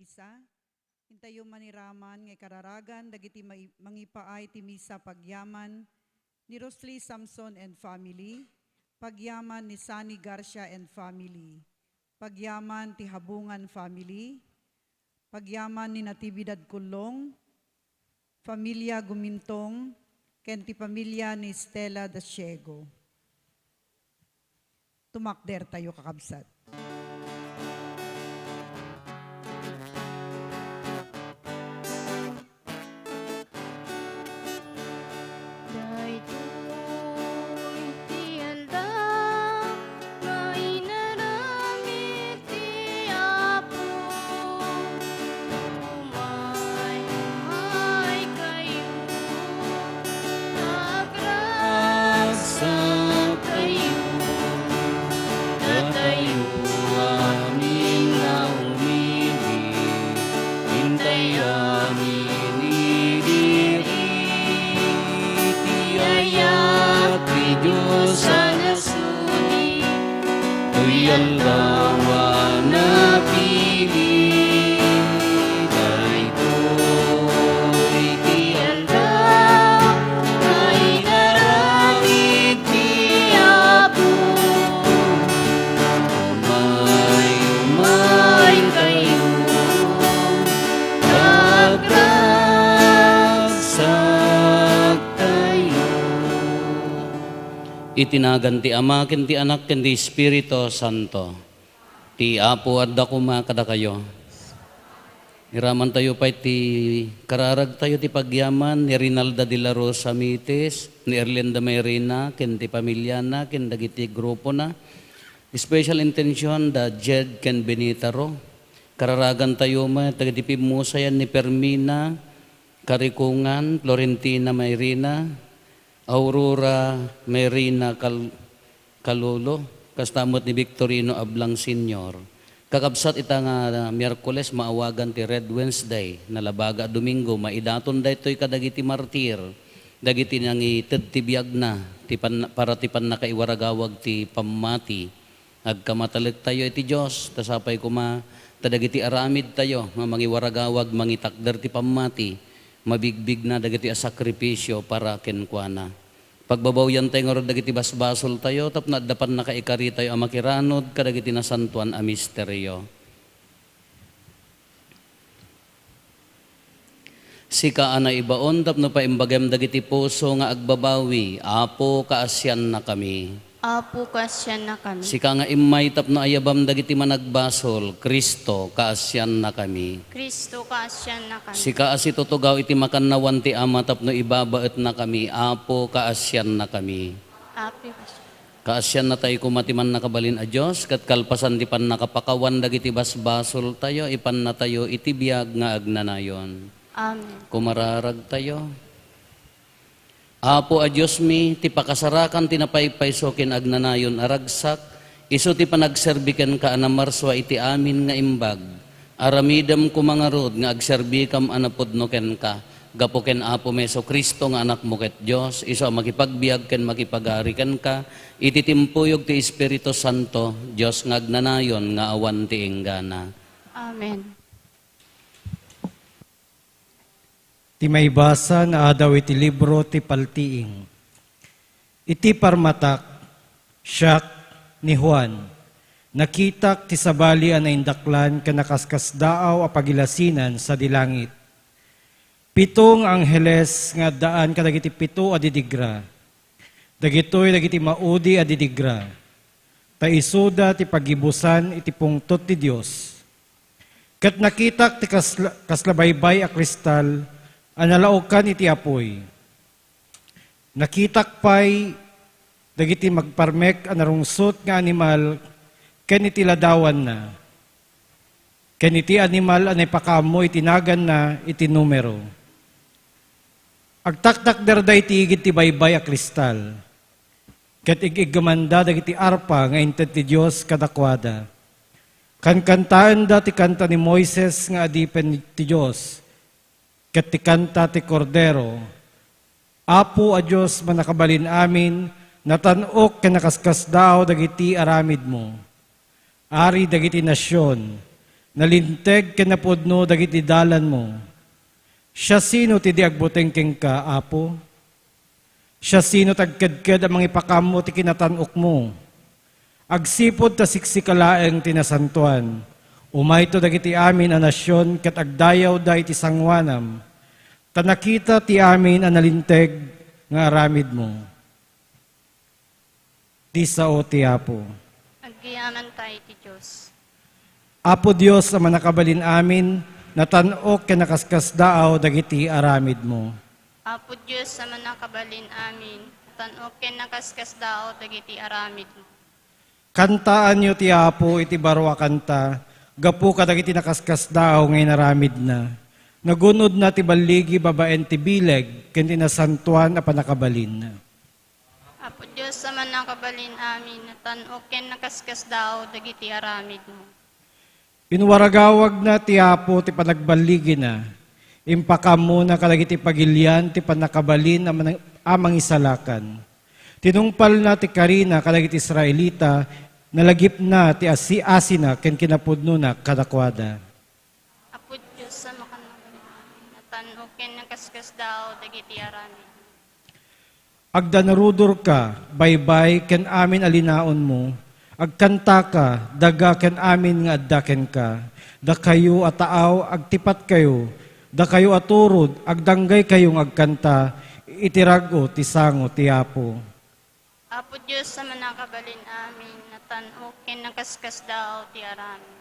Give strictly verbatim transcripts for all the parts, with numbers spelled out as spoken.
Misa. Intayo maniraman nga ikararagan dagiti mai-, mangipaay ti misa pagyaman ni Rosely Samson and family, pagyaman ni Sunny Garcia and family, pagyaman ti Habungan family, pagyaman ni Natividad Kulong, familia Gumintong, ken ti familia ni Stella Dasiego. Tumakder tayo, kakabsat. Daytoy ti aldaw nga inaramid ti Apo. Umay, umay kayo, agragsak kayo. Datayo amin nga umili, intay amin idiri ti ayat ti Dios a nasudi. Toy aldaw a napili, daytoy ti aldaw nga inaramid ti Apo. Umay, umay kayo, agragsak tayo. Iti nagan ti Ama, ken ti Anak, ken ti Espiritu Santo. Ti Apo adda koma kadakayo. Iramantayo pay ti kararagtayo ti pagyaman ni Rinalda de la Rosa Mitis, ni Erlinda Mayrina, ken ti pamiliana, ken dagiti grupona. Special intention da Jed ken Benita Ro. Kararagantayo met dagiti pimmusayan ni Permina Karikungan, Florentina Mayrina, Aurora Mayrina Kal-, Kalolo, kasta met ni Victorino Ablang Senior. Kakabsat, ita nga Miyerkules, maawagan ti Red Wednesday, nalabaga a Domingo, maidaton daytoy kadagiti martir, dagiti nangited ti biagna, ti pan-, para ti pannakaiwaragawag ti pammati. Agkamatalektayo iti Dios, ta sapay koma ta dagiti aramidtayo nga mangiwaragawag, mangitakder ti pammati, mabigbigna dagiti a sakripisio para kenkuana. Pagbabawiantayo ngarud dagiti basbasoltayo tapno adda pannakaikaritayo a makiranod kadagiti nasantoan a misterio. Sika a naibaon tapno paimbagem dagiti puso nga agbabawi, Apo, kaasiannakami. Apo, kaasiannakami. Sika nga immay tapno ayabam dagiti managbasol, Cristo, kaasiannakami. Cristo, kaasiannakami. Sika a situtugaw iti makannawan ti Ama tapno ibabaetnakami, Apo, kaasiannakami. Apo, kaasian- Kaasiannatayo koma ti Mannakabalin a Dios, ket kalpasan ti pannakapakawan dagiti basbasoltayo, ipannatayo iti biag nga agnanayon. Amen. Kumararagtayo. Apo a Diosmi, ti pakasarakan ti napaypayso ken agnanayon a ragsak, isu ti panagserbi kenka a namarsua iti amin nga imbag. Aramidem koma ngarud nga agserbikam a napudno kenka, gapu ken Apomi Jesu-Cristo nga Anakmo ket Dios, isu a makipagbiag ken makipagari kenka, iti timpuyog ti Espiritu Santo, Dios nga agnanayon nga awan ti inggana. Amen. Ti maibasa naadaw iti libro ti Paltiing. Iti parmatak, siak, ni Juan, nakitak ti sabali a naindaklan ken nakaskasdaaw a pagilasinan sadi langit. Pito nga angheles nga addaan kadagiti pito a didigra. Dagitoy dagiti maudi a didigra, ta isuda ti paggibusan iti pungtot ti Dios. Ket nakitak ti kasla, kasla baybay a kristal a nalaokan iti apuy. Nakitak pay dagiti magparmek a narungsot nga animal ken iti ladawanna, ken iti animal a naipakaammo iti naganna iti numero. Agtaktakderda iti igid ti baybay a kristal, ket ig-iggamanda dagiti arpa nga inted ti Dios kadakuada. Kankantaenda ti kanta ni Moises nga adipen ti Dios, ket ti kanta ti Kordero, Apo a Dios, Mannakabalin-amin, natan-ok ken nakaskasdaaw dagiti aramidmo. Ari dagiti nasion, Nalinteg ken napudno dagiti dalanmo. Siasino ti di agbuteng kenka, Apo? Siasino ti agkedked a mangipakaammo ti kinatan-okmo? Agsipud ta siksika laeng ti nasantoan, umayto dagiti amin a nasion ket agdayawda iti sangoanam, ta nakita ti amin a nalinteg nga aramidmo. Ti sao ti Apo. Agyamankami iti Dios. Apo Dios a Mannakabalin-amin, natan-ok ken nakaskasdaaw dagiti aramidmo. Apo Dios a Mannakabalin-amin, natan-ok ken nakaskasdaaw dagiti aramidmo. Kantaanyo ti Apo iti baro a kanta, gapu kadagiti nakaskasdaaw nga inaramidna. Nagun-odna ti balligi babaen ti bileg ken ti nasantoan a pannakabalinna. Apo Dios a Mannakabalin-amin, natan-ok ken nakaskasdaaw dagiti aramidmo. Inwaragawagna ti Apo ti panagballigina. Impakaammona kadagiti pagilian ti pannakabalin a man-, a mangisalakan. Tinungpalna ti karina kadagiti Israelita, nalagipna ti asi-asina ken kinapudnona kadakuada. Apo Dios a Mannakabalin-amin, natan-ok ken nakaskasdaaw dagiti aramid. Agdanrudorka, baybay, ken amin a linaonmo. Agkantaka, daga, ken amin nga adda kenka. Dakayo a taaw, agtipatkayo. Dakayo a turod, agdanggaykayo nga agkanta. Iti rag-o ti sango ti Apo. Apo Dios a Mannakabalin-amin, natan-ok ken nakaskasdaaw ti aramid.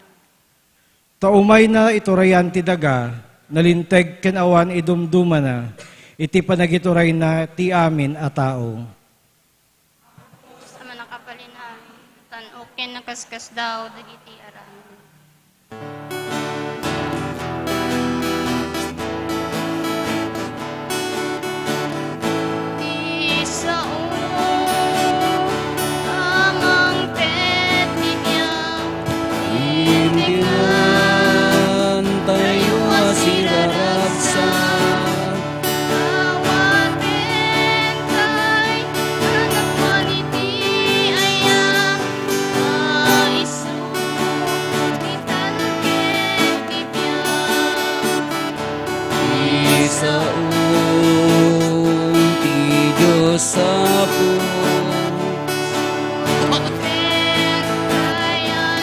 Ta umayna iturayan ti daga, nalinteg ken awan idumdumana iti panagiturayna ti amin a tao. Sa mannakabalin-amin, tan-ok ken nakaskasdaaw dagiti aramid. Ti sao a mangted ti biag, tindigan tayo a siraragsak. Awaten tay a nakuan iti ayam, a isu ti talked ti biag. Isaon ti Dios a pudno,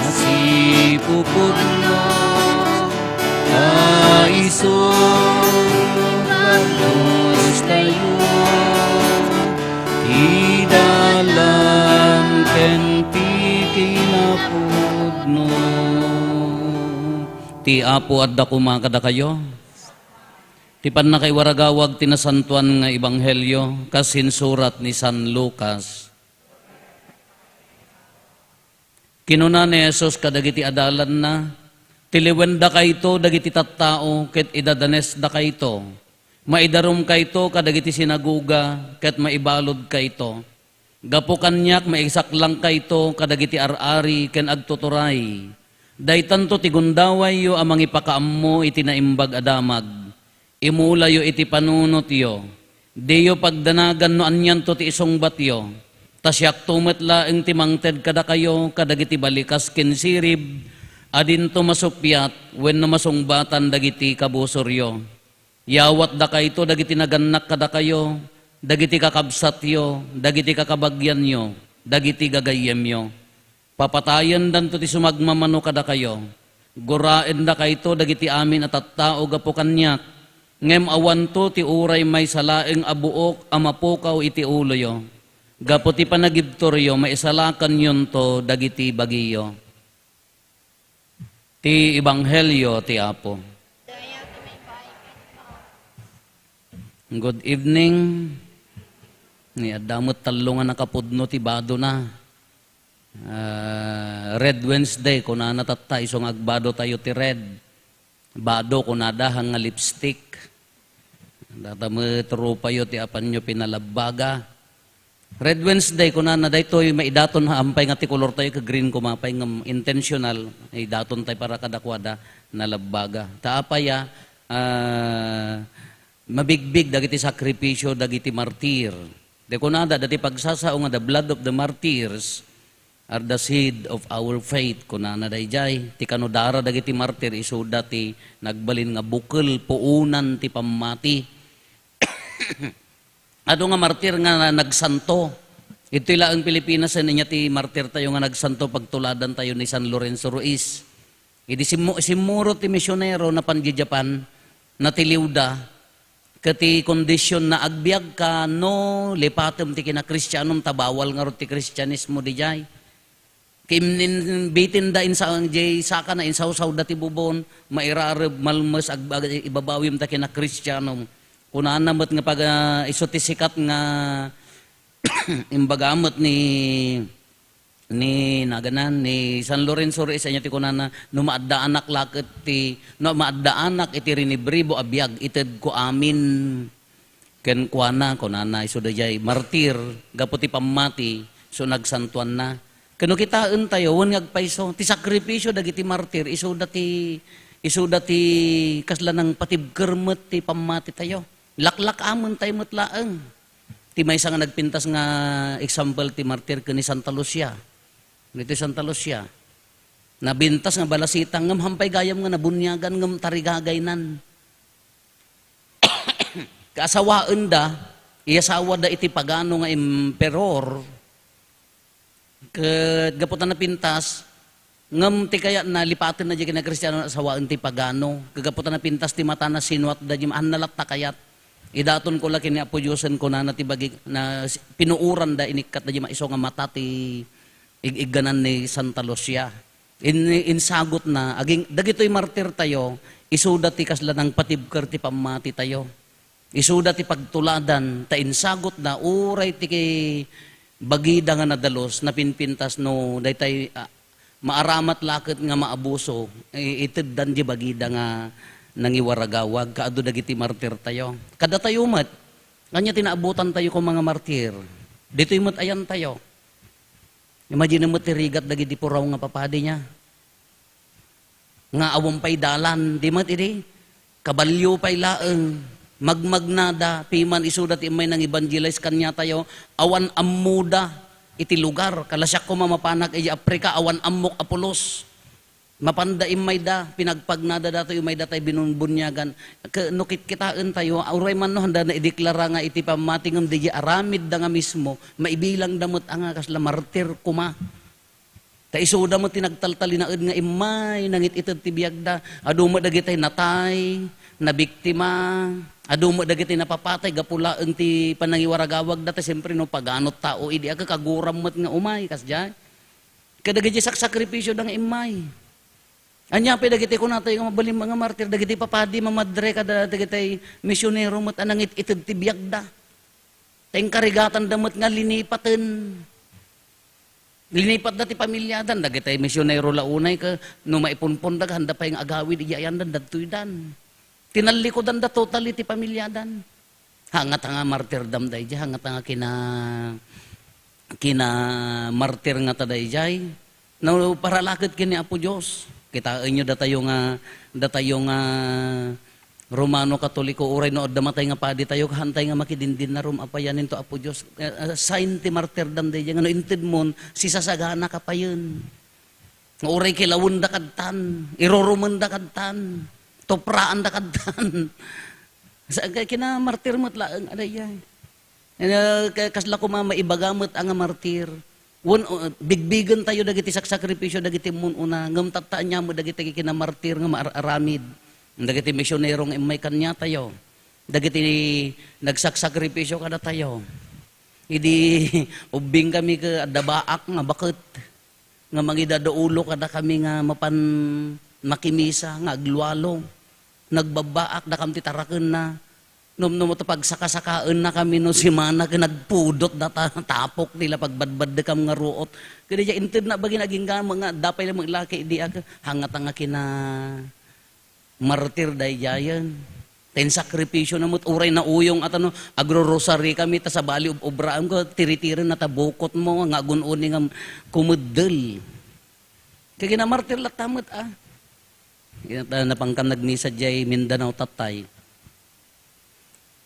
a sipupudno, a isu paglustayo, ti dalan ken ti kinapudno. Ti Apo adda koma kadakayo. Ti pannakaiwaragawag ti Nasantoan nga Ebanghelio kas insurat ni San Lucas. Kinuna ni Jesus kadagiti adalanna, "Tiliwendakayto dagiti tattao ket idadanesdakayto. Maidarumkayto kadagiti sinagoga ket maibaludkayto. Gapu kaniak, maisaklangkayto kadagiti ar-ari ken agtuturay. Daytanto ti gundawayyo a mangipakaammo iti Naimbag a Damag. Imulayo iti panunotyo. Diyo pagdanagan no anianto ti isungbatyo. Ta siakto met laeng ti mangted kadakayo kadagiti balikas ken sirib a dinto masuppiat wenno masungbatan dagiti kabusoryo." Yawatdakayto dagiti nagannak kadakayo, dagiti kakabsatyo, dagiti kakabagianyo, dagiti gagayyemyo. Papatayendanto ti sumagmamano kadakayo. Guraendakayto dagiti amin a tattao gapu kaniak, ngem awanto ti uray maysa laeng a buok a mapukaw iti uloyo. Gapu ti panagibturyo, maisalakanyonto dagiti bagiyo. Ti Ebanghelio ti Apo. Good evening. Ni adda met tallo nga nakapudno ti badona. Ah, Red Wednesday, kunana tatta, isu nga agbado tayo ti red. Bado, kunada, nga lipstick. Data met rupayo ti apanyo pinalabbaga. Red Wednesday, kunana, daytoy maidaton, ha, ampay nga ti kolor tayo, ka green koma pay, ngem intentional, idaton tayo para kadakuada, nalabbaga. Ta apay a, ah, mabigbig dagiti sakripisyo dagiti martir. Di kunada, dati pagsasao nga the blood of the martyrs, are the seed of our faith, kunana dayjay. Ti kano dara dagiti martir, isuda ti nagbalin nga bukel, puonan ti pammati. Adu nga martir nga nagsanto. Itoy laeng Pilipinas, ania ti martir tayo nga nagsanto, pagtuladan tayo ni San Lorenzo Ruiz. Idi simmu-, simmuro ti misionero, napan di Japan, natiliwda, ket ti kondisyon na agbiag ka no lipatem ti kinakristianom, ta bawal ngarud ti Kristianismo didiay. Kim-, in-, bitinda insa-, jay sakana, insawsawda ti bubon, mairareb, malmes, ag-, ag-, ibabawim ta kinakristianom. Kunana met nga pag-, ah, isu ti sikat nga imbaga met ni, ni naganan, ni San Lorenzo Ruiz, ania ti kunana, "No maaddaanak la ket ti, no maaddaanak iti rinibribo a biag, itedko amin kenkuana," kunana, isu dayjay martir, gapu ti pammati, so nagsantuanna. Ken no kitaentayo, wen nga agpayso, ti sakripisio dagiti martir, isuda ti, isuda ti kasla nangpatibker met ti pammati tayo. Laklak-amen tayo met laeng. Ti maysa nga nagpintas nga example ti martir ken ni Santa Lucia. Ditoy Santa Lucia. Nabintas nga balasitang, ngem hampay gayam nga nabuniagan, ngem tarigagaynan. Kaasawaenda, iyasawada iti pagano nga emperor, ket gapu ta napintas, ngem ti kayatna, lipatenna diay kinakristiano, asawaen ti pagano. Ket gapu ta napintas ti matana, sinuatda diay, "Haanna latta kayat. Idatonko la ken ni Apo Diosen," kunana ti bagi, na pinuoranda, inikkatda diay maiso nga mata ti ig-igganan ni Santa Lucia. In-, insagutna, aging-, dagitoy martir tayo, isuda ti kasla nangpatibker ti pammati tayo. Isuda ti pagtuladan, ta insagutna, uray ti ki-, bagida nga nadalus, napinpintas no daytay, ah, maaramat la ket nga maabuso, i-, iteddan diay bagida nga nangiwaragawag, kaadu dagiti martir tayo. Kadatayo met, ania ti naabutan tayo koma nga martir? Ditoy met ayan tayo. Imagine mo ti rigat dagiti puraw nga papadi nia. Nga awan pay dalan, di met idi, kabalio pay laeng, magmagnada, piman isuda ti immay nang-evangelize kaniatayo, awan ammoda iti lugar. Kala siak koma mapanak iti Africa, awan ammok a pulos. Mapanda immayda, pinagpagnada datoy, immayda tay binunbuniagan. Ke-, no kitkitaentayo, uray man no, handa naideklara nga iti pammati ngem diay aramidda nga mismo, maibilangda met a nga kasla martir koma. Ta isuda met ti nagtaltalinaed nga immay, nangit-ited ti biagda. Adu met dagiti natay, nabiktima, adu met dagiti napapatay gapu laeng ti panangiwaragawagda, ta siempre no pagano tao idi, aga kaguram met nga umay, kasdiay. Kadagiti saksakripisyoda nga immay. Ania pay dagiti kunatayo nga mabalin nga martir, dagiti papadi, mamadre, kada dagiti misionero met a nangit-ited ti biagda. Ta inkarigatanda met nga linipaten. Linipatda ti pamiliadan, dagiti misionero la unay ket no maipunponda, handa pay nga agawid idiay ayandan, dagtoydan. Tinallikudanda totally ti pamiliadan. Hangata nga martirdam daydiay, hangata nga kina-, kinamartir ngata daydiay. No, para la ket ken ni Apo Dios. Kitaenyo datayo nga, datayo nga Romano Katoliko, uray no adda matay nga padi tayo, kaantay nga makidindinna rum-, apayanen to Apo Dios. Eh, eh, sign ti martirdam daydiay nga no intedmon, sisasagana ka payen. Nga uray kilawenda kadtan, irurumenda kadtan, tupraanda kadtan. Sa, kay kinamartir met laeng, adayay. Eh, ka-, kasla koma maibaga met a nga martir. Wen, uh, bigbigen tayo dagiti saksakripisyo dagiti immun-una, ngem tatta ania met dagiti kinamartir nga maar-aramid. Dagiti misionero nga immay kaniatayo. Dagiti nagsaksakripisyo kadatayo. Idi ubbing kami ket adda baak nga baket nga mangidadaulo kadakami nga mapan makimisa nga aglualo. Nagbabbaak dakam ti tarakenna. Numnum ta pagsakasakaenna kami no simana ket nagpudot data tapok ti la pagbadbaddekam nga ruot. Ket diay intedna bagi nga agingga nga adda pay la met laki idi ak-, hangata nga kina martir daydiayen. Ta insakripisyo na met, uray nauyong a tano, agrorosari kami, ta sabali ob-, obraem ko, tiritiren na ta bukot mo, nga agun-uni nga kumeddel. Kay kinamartir latta met, ah. Kaya ta, napangkan nagmisa diay Mindanao, tatay.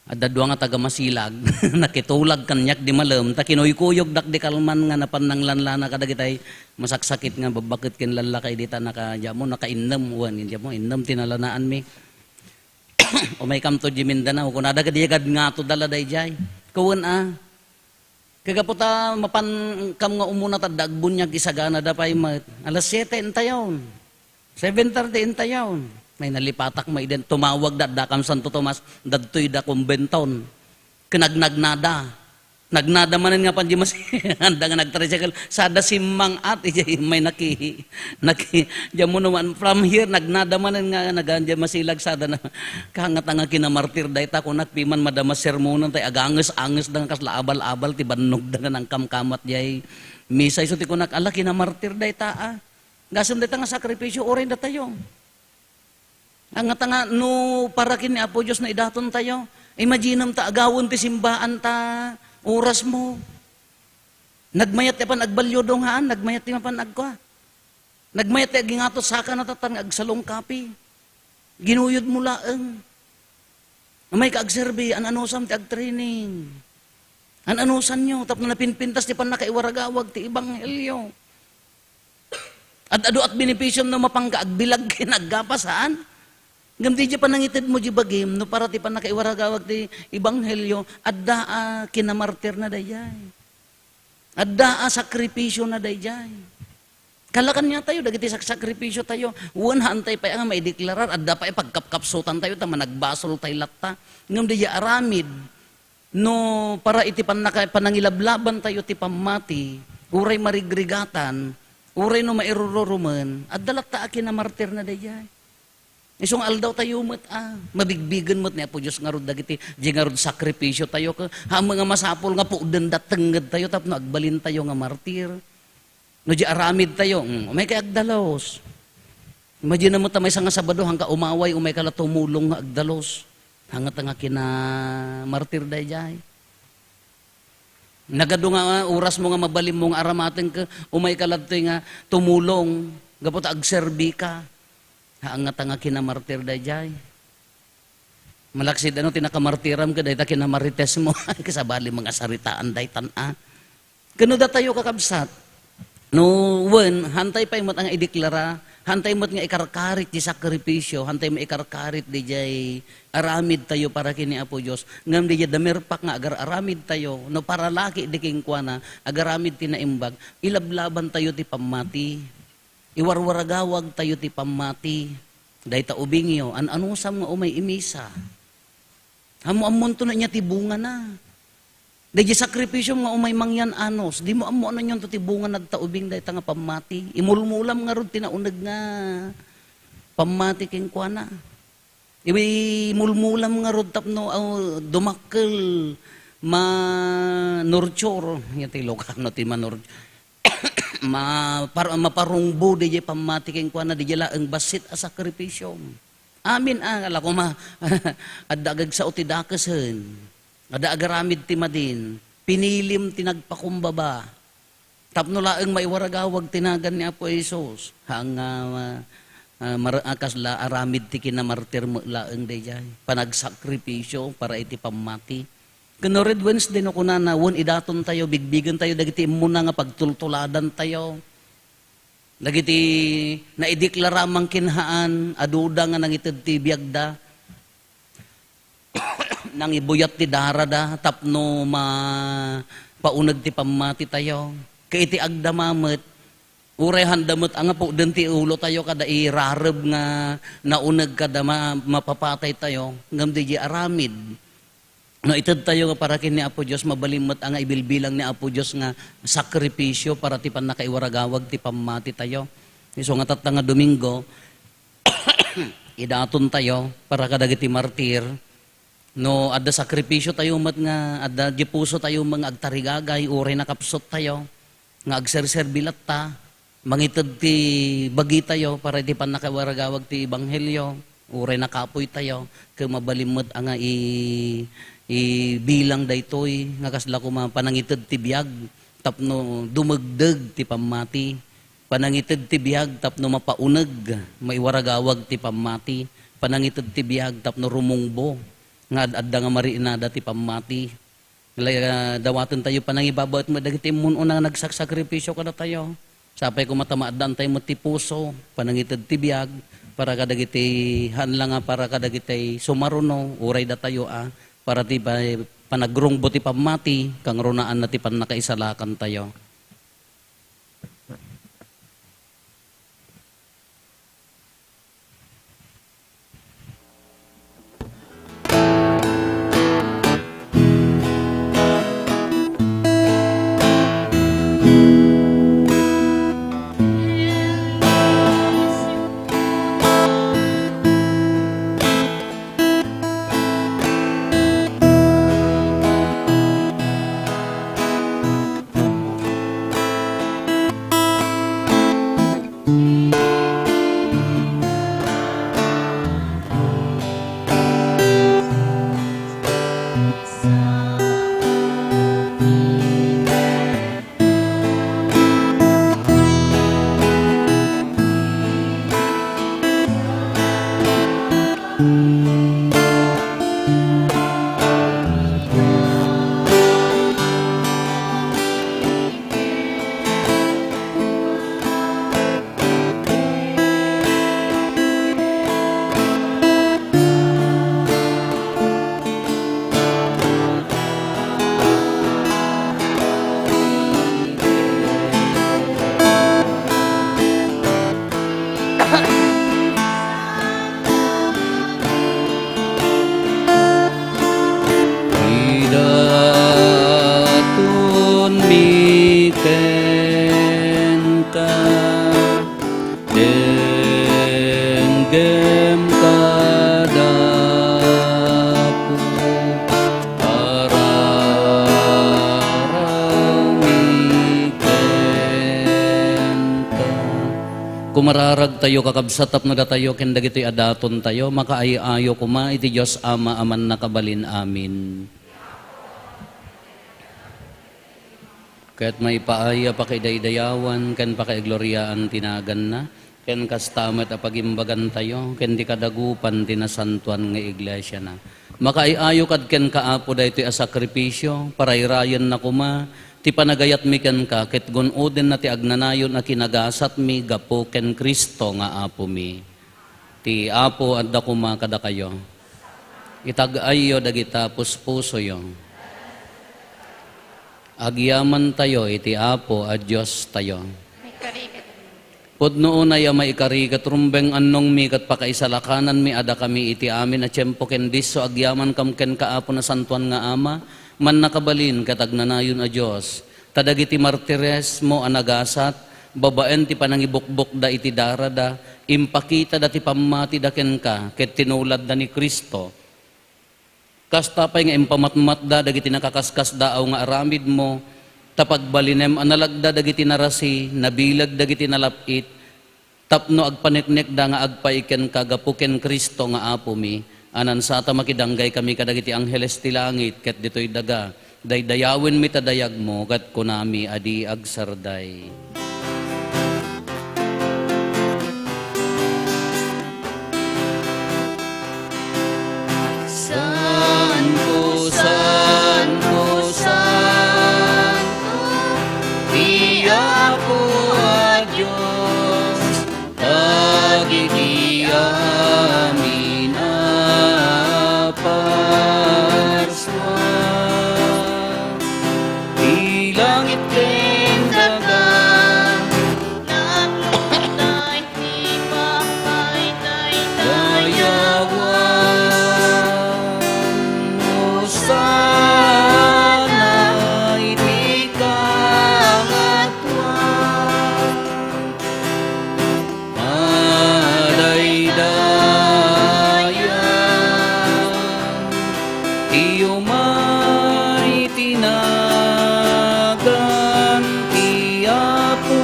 Adda dua nga taga-Masilag, nakitulag kaniak di malem, ta kinuykuyogdak di kalman nga napan nanglanlana kadagitay masaksakit nga babbaket ken lallaki dita naka-, diamo, nakainnem, wen, diamo, innem ti nalanaanmi. Umaykam to di Mindanao, kunada, "Kadi agad nga to dala daydiay." Kawen a. Kagapu ta mapankam nga umuna ta adda agbuniag, isaganada pay met. Alas siete intayon. Seven thirty intayon. Nay nalipatak mo iden, tumawag da, adda kam Santo Tomas, dadtoy da kumbenton. Kinagnagnada. Nagnada manen nga pan di mas-, anda nga nagtricycle. Sada simmang-at, ijay may naki-, naki-, diamo naman, from here, nagnada manen nga nagan di Masilag sada na. Kangata nga kinamartir dayta, kunak piman madama sermonan, tay aganges-anges da nga kasla abal-abal ti bannog da nga nangkamkamat jay misa. Isu ti kunak, ala, kinamartir dayta, a. Gasem dayta nga sakripisyo, uray datayo. Angata nga, no para ken ni Apo Dios no idaton tayo, imaginem ta agawen ti simbaan ta oras mo. Nagmayat ti apan agbalyo dungaan, nagmayat ti mapan agkua. Nagmayat ti agingato saka natatan nga agsalong kape. Ginuyod mo laeng. Amay ka agserbi, an-anusam ti agtraining. An-anusanyo, tapno napinpintas ti pannakaiwaragawag ti ebanghelyo. Ad-adu at benepisyo no mapangka agbilag ken aggapas, saan? Ngem di panangited mo di bagim, no para ti pannakaiwaragawag ti ebanghelyo, adda a kinamartir na daydiay. Adda a sakripisyo na daydiay. Kalakan niya tayo, dagiti saksakripisyo tayo. Wen, haantay pay nga maideklarar, adda pay pagkapkapsutan tayo, ta managbasol tay latta. Ngem di aramid, no para iti pannaka-, panangilablaban tayo ti pammati, uray marigrigatan, uray no mairururumen, adda latta a kinamartir na daydiay. Isu nga aldaw tayo met a, mabigbigen met ni Apo Dios ngarud dagiti, di ngarud sakripisyo tayo, ket, haan nga masapul nga pukden da tengnged tayo tapno agbalin tayo nga martir. No di aramid tayo, mm, umay kay agdalus. Imagine mo ta maysa nga Sabado, hangka umaway, umay ka la tumulong nga agdalus. Hangata nga kinamartir daydiay. Nagadu nga oras mo nga mabalin mo nga aramaten ket umay ka ladtoy nga tumulong gapu ta agserbi ka. Hangata nga kinamartir daydiay. Malaksid ano ti nakamartiram ket dayta kinamarites mo. Kasabali mga saritaan daytan a. Ken no datayo, kakabsat, no wen, hantay pay met nga ideklara, hantay met nga ikarkarit ti sakripisyo, hantay met ikarkarit didiay aramid tayo para ken ni Apo Dios. Ngem didiay damerpak nga agar-aramid tayo, no paralaki di kenkuana, agaramid ti naimbag, ilablaban tayo ti pammati. Iwarwaragawag tayo ti pammati. Dayta ubingyo, an-anusam nga umay imisa. Ammo-ammonto na nia ti bungana. Daydi sakripisyo nga umay mangyan-anus, dimo ammo ano niyon to ti bunga nadta ubing dayta nga pammati. Imulmulam ngarud ti nauneg nga pammati kenkuana. Imulmulam ngarud tapno, ah, dumakkel, ma-nurture. Nia ti Ilocano ti manur-, mapar-, maparungbo didiay pammati kenkuana, didiay laeng bassit a sakripisyo. Amin a, ala koma, adda agagsao ti dakesen. Adda agaramid ti madin. Pinilim ti nagpakumbaba. Tapno laeng maiwaragawag ti nagan ni Apo Jesus. Haan nga, ah, ah, mar-, ah, kasla aramid ti kinamartir met laeng daydiay. Panagsakripisyo para iti pammati. Ken no Red Wednesday no kunana, wen idaton tayo, bigbigen tayo dagiti immuna nga pagtultuladan tayo. Dagiti naideklara mangkin haan a duda nga nangited ti biagda, nangibuyat ti darada tapno mapauneg ti pammati tayo. Ket iti agdama met, uray handa met a nga pukden ti ulo tayo kada irareb nga nauneg kada ma-, mapapatay tayo, ngem didiay aramid. No ited tayo nga para ken ni Apo Dios, mabalin met a nga ibilbilang ni Apo Dios nga sakripisyo para ti pannakaiwaragawag ti pammati tayo. Isu nga tatta nga Domingo, idaton tayo para kadagiti martir. No adda sakripisyo tayo met nga adda di puso tayo nga agtarigagay, uray nakapsut tayo nga agserserbi latta, mangited ti bagitayo para iti pannakawaragawag ti ebanghelio, uray nakapuy tayo, ket mabalin met a nga i-, ibilang daytoy nga kasla koma panangited ti biag tapno dumegdeg ti pammati, panangited ti biag tapno mapauneg, maiwaragawag ti pammati, panangited ti biag tapno rumungbo. nga ad-adda nga mariinada ti pammati. Nga la-, dawaten tayo panangibabaet met dagiti immun-una nga nagsaksakripisio kadatayo. Sapay koma ta maaddaan tayo met ti puso, panangited ti biag, para kadagiti, haan la nga para kadagiti sumaruno, uray datayo a, para ti pa-, panagrungbo ti pammati, kangrunaanna ti pannakaisalakan tayo. Idatonmi kenka, denggem kada Apo, ararami kenka. Kumararagtayo, kakabsat, tapno datayo ken dagitoy a datontayo, makaay-ayo koma iti Dios Ama a Mannakabalin. Amen. Ket maipaay a pakaidaydayawan ken pakaigloriaan ti naganna, ken kasta met a pagimbagantayo ken ti kadagupan ti nasantoan nga iglesiana. Makaay-ayo kad kenka, Apo, daytoy a sakrifisio, parayrayenna koma ti panagayatmi kenka, ket gun-odenna ti agnanayon a kinagasatmi gapu ken Cristo nga Apomi. Ti Apo adda koma kadakayo. Itag-ayyo dagita puspusoyo. Agyamantayo iti Apo a Diostayo. Pudno unay a maikari ket rumbeng annongmi ket pakaisalakananmi a dakami iti amin a tiempo ken disso agyamankam kenka, Apo Nasantoan nga Ama, Mannakabalin ket Agnanayon a Dios. Ta dagiti martiresmo a nagasat, babaen ti panangibukbokda iti darada, impakitada ti pammatida kenka ket tinuladda ni Cristo. Kasta pay nga impamatmatda dagiti nakaskasdaaw nga aramidmo, ta pagbalinem a nalagda dagiti narasi, nabileg dagiti nalap-it, tapno agpaneknekda nga agpaay kenka gapu ken Cristo nga Apomi, a nansata makidanggay kami kadagiti angheles ti langit ket ditoy daga, daydayawenmi ta dayagmo ket kunami a di agsarday. Santo, santo, santo, ti Apo a Dios, dagiti amin a parsua. Ti langit ken daga, napnopnay ti pakaidaydayawan. Hosanna iti kangatoan. Madaydaya ti umay ti nagan ti Apo.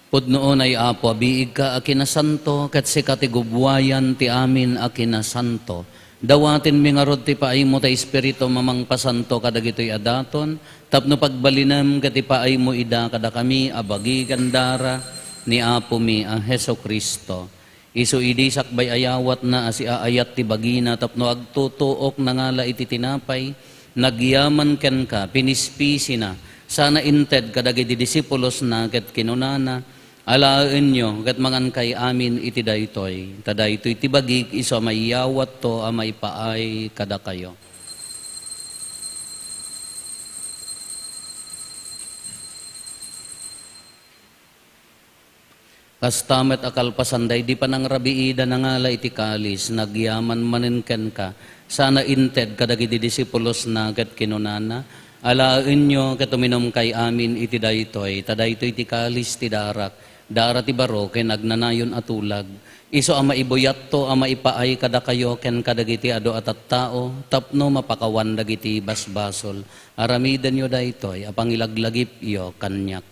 Pudno unay, Apo, a biigka a kinasanto, ket sika ti gubbuayan ti amin a kinasanto. Dawatenmi ngarud ti paaymo ti Espiritu a mangpasanto kadagitoy a daton, tapno pagbalinem ket ipaaymo ida kadakami a bagi ken dara ni Apomi a Jesu-Cristo. Isu idi sakbay a yawatna a siaayat ti bagina tapno agtutuok nangala iti tinapay, nagyaman kenka, pinispisina, sana inted kadagiti disipulosna ket kinunana, Alaenyo ket mangankay amin iti daytoy, ta daytoy ti bagik isu a maiyawatto a maipaay kadakayo. Kasta met a kalpasan daydi panangrabiida, nangala iti kalis, nagyaman manen kenka, sana inted kadagiti disipulosna ket kinunana, Alaenyo ket uminumkay amin iti daytoy, ta daytoy ti kalis ti darak, dara ti baro ken agnanayon a tulag. Isu a maibuyatto a maipaay kadakayo ken kadagiti adu a tattao tapno mapakawan dagiti basbasol. Aramidenyo daytoy a pangilaglagipyo kaniak.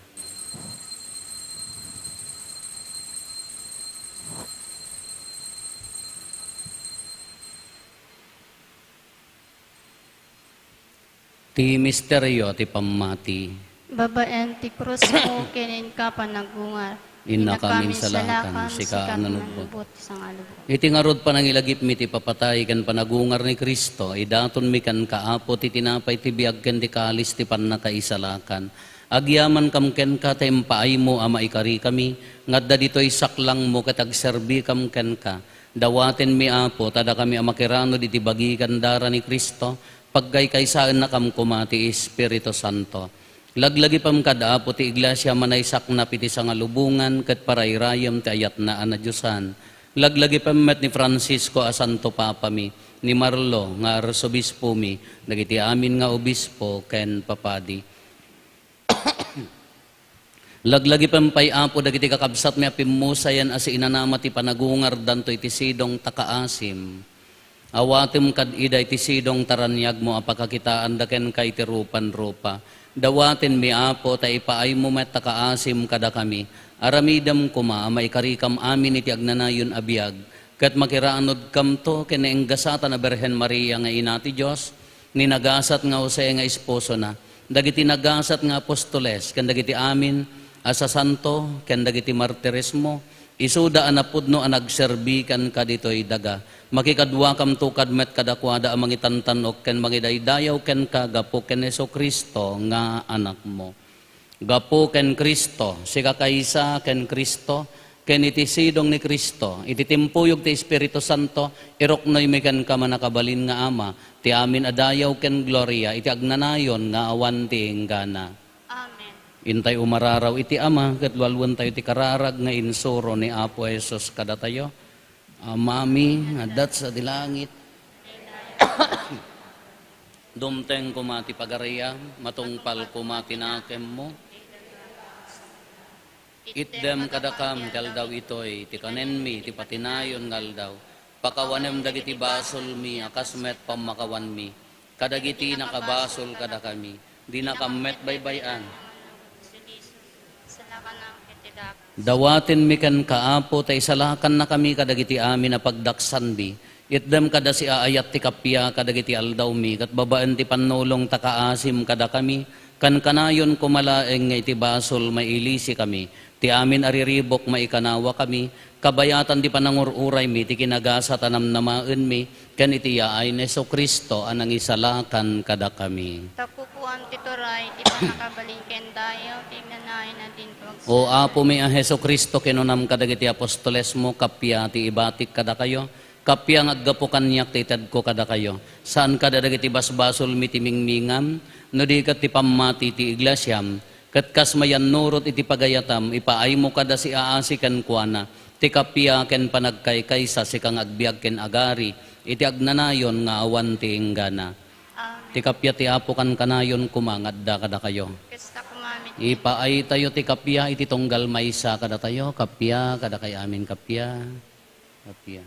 Ti misterio ti pammati. Babaen ti krusmo ken inka panagungar. Innaka Innaka minsalakan, minsalakan, sika sika a nanubot. Nanubot, sangalubo. Iti ngarud panangilagipmi ti papatay ken panagungar ni Cristo, idatonmi kenka, Apo, ti tinapay ti biag ken ti kalis ti pannakaisalakan. Agyamankam kenka ta impaaymo a maikarikami, nga adda ditoy saklangmo ket agserbikam kenka. Dawatenmi, Apo, ta dakami a makiranud iti bagi ken dara ni Cristo, pagkaykaysaennakam koma ti Espiritu Santo. Laglagipem kad, Apo, ti Iglesia a manaysaknap iti sangalubongan ket parayrayem ti ayatna a nadiosan. Laglagipem met ni Francisco a Santo Papami, ni Marlo nga Arsobispomi, dagiti amin nga obispo ken papadi. Laglagipem pay, Apo, dagiti kakabsatmi a pimmusayen a siinanama ti panagungardanto iti sidong ta kaasim. Awatem kad ida iti sidong ta raniagmo a pakakitaanda kenka iti rupanrupa. Dawatenmi, Apo, ta ipaaymo met ta kaasim kadakami. Aramidem koma a maikarikam amin iti agnanayon a biag, ket makiranudkamto ken naenggasatan a Birhen Maria nga Ina ti Dios, ni nagasat nga Jose nga esposona, dagiti nagasat nga apostoles, ken dagiti amin a sasanto, ken dagiti martiresmo, isuda a napudno a nagserbi kenka ditoy daga. Makikaduakamto kad met kadakuada a mangitantan-ok ken mangidaydayaw kenka gapu ken Jesu-Cristo nga Anakmo. Gapu ken Cristo, sika kaysa ken Cristo, ken iti sidong ni Cristo, iti timpuyog ti Espiritu Santo, iruknoymi kenka, Mannakabalin nga Ama, ti amin a dayaw ken gloria iti agnanayon nga awan ti inggana. Amen. Intay umararaw iti Ama, ket lualuentayo ti kararag nga insuro ni Apo Jesus kadatayo. Amami nga adda sadi langit, dumteng koma ti pagariam, matungpal koma ti nakemmo. Itdem kadakam ti aldaw itoy ti kanenmi ti patinayon nga aldaw. Pakawanem dagiti basolmi a kas met pammakawanmi kadagiti nakabasol kadakami. Dinakam met baybay-an. Dawatenmi kenka, Apo, ta isalakannakami kadagiti amin a pagdaksanmi. Itdem kada siaayat ti kappia kadagiti aldawmi, ket babaen ti pannulong ta kaasim kadakami, kankanayon koma laeng nga iti basol mailisikami, ti amin a riribuk maikanawakami, kabayatan ti panangur-uraymi ti kinagasat a namnamaenmi, ken iti yaay ni Jesu-Cristo a nangisalakan kadakami. Tapno pupuan ti turay, ti pannakabalin ken dayaw, ti agnanayon a dinto agserbi. O Apomi a Jesu-Cristo, kinunam kadagiti apostolesmo, kappia ti ibatik kadakayo, kappia nga aggapu kaniak ti itedko kadakayo. Saan kada dagiti basbasolmi ti mingmingam, no di ket ti pammati ti iglesiam, ket kas mayannurot iti pagayatam, ipaaymo kada siaasi kenkuana, ti kappia ken panagkaykaysa, sika nga agbiag ken agari, iti agnanayon nga awan ti inggana. Amen. Ti kappia ti Apo kankanayon koma nga adda kadakayo. Kasta koma met. Ipaaytayo ti kappia iti tunggal maysa kadatayo, kappia, kadakay amin kappia. Kappia.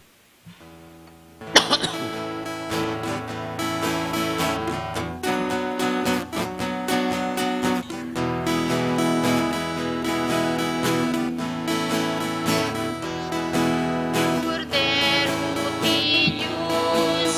Kordero ti Dios,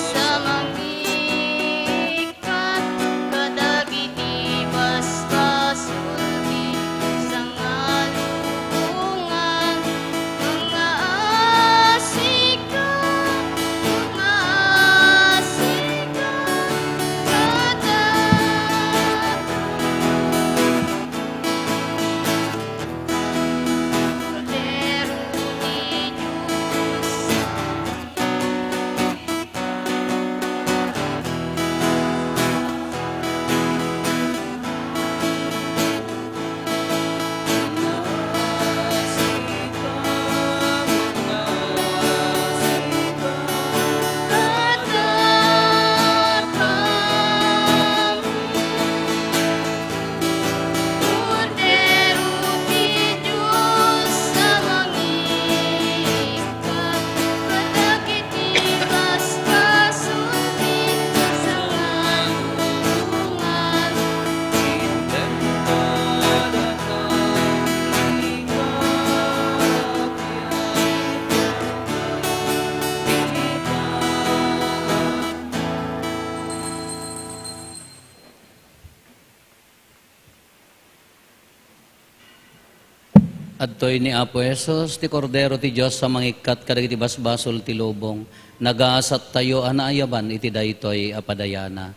Adtoy ni Apo Jesus, ti Kordero ti Dios a mangikkat kadagiti basbasol ti lubong. Nagasattayo a naayaban iti daytoy a padayana.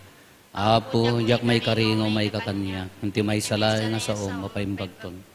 Apo, diak maikaringaw maikakaniak, iti maysa laeng a saom a paimbagton.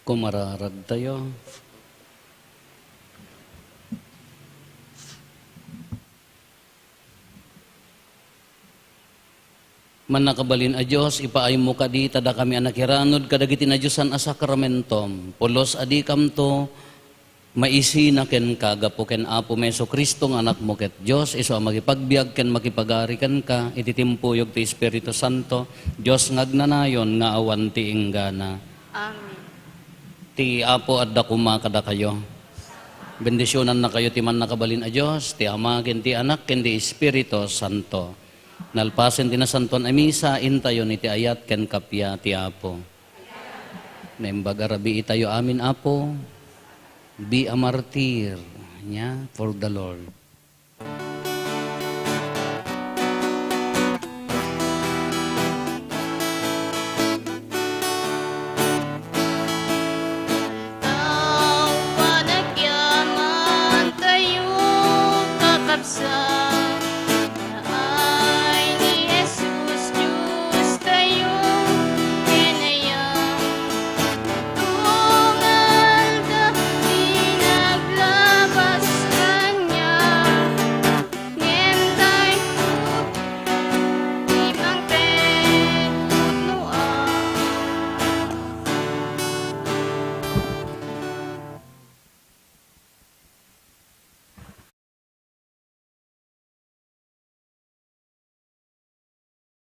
Kumararagtayo. Mannakabalin a Dios, ipaaymo kadi ta dakami a nakiranud kadagiti nadiosan a sakramentom. Pulos a dikamto maisina kenka gapu ken Apomi Jesu-Cristo nga Anakmo ket Dios, isu a makipagbiag ken makipagari kenka iti timpuyog ti Espiritu Santo, Dios nga agnanayon nga awan ti inggana. Amen. Ti Apo adda koma kadakayo. Bendisionannakayo ti Mannakabalin a Dios, ti Ama, ken ti Anak, ken ti Espiritu Santo. Nalpasen ti Nasantoan a Misa, intayon iti ayat ken kappia ti Apo. Naimbag a rabii tayo amin, Apo. Be a martyr, nia, for the Lord.